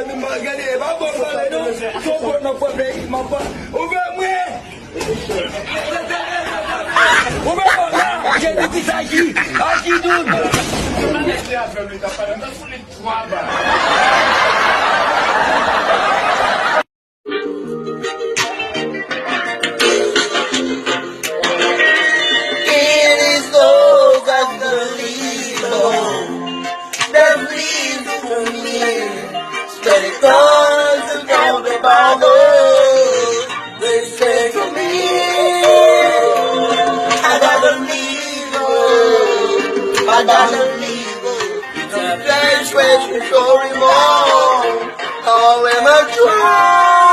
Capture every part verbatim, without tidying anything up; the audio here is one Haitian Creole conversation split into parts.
mezanmi, m pa gade, e pa bon pale non. Son bon nan pwòp peyi, m ap pa. Ouvè mwen! Ouvè mwen la! Jezi Kris aji! Aji douz! It is those that believe, Lord, that please for me. Spread it on to everybody. They say to me, I gotta leave, Lord. It's a place where you show him all. How am I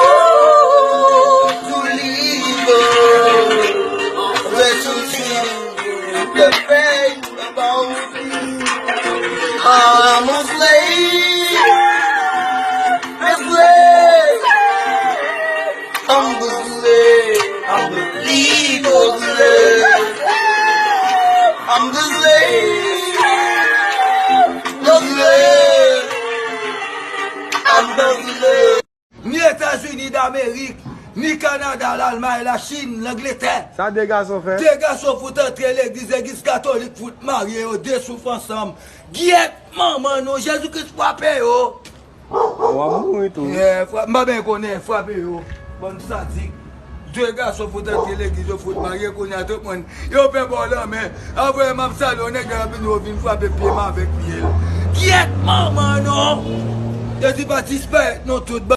trying to leave? Where to see the pain about me? I'm a slave, a slave. I'm the slave, I'm the legal slave. I'm the slave, the slave. I'm the slave. Ni Etazini Damerik, ni Kanada, Lalmay, Lachin, Langletè. Sa de gason fè? De gason fout antre legliz, legliz katolik fout marye yo, de souf ansanm. Gyèt manman nou, Jezi Kris frape yo. W ap mouri tou. Yeah, fra-, m pa byen konnen, frape yo. Bann sadik. De gason fout antre legliz, yo fout marye, kounye a tout moun. Yo fè bò lanmè. Apre m ap salye yon nèg la vin, yo vin frape pye m avèk pye l. Gyèt manman nou. Jezi pa disparèt non tout.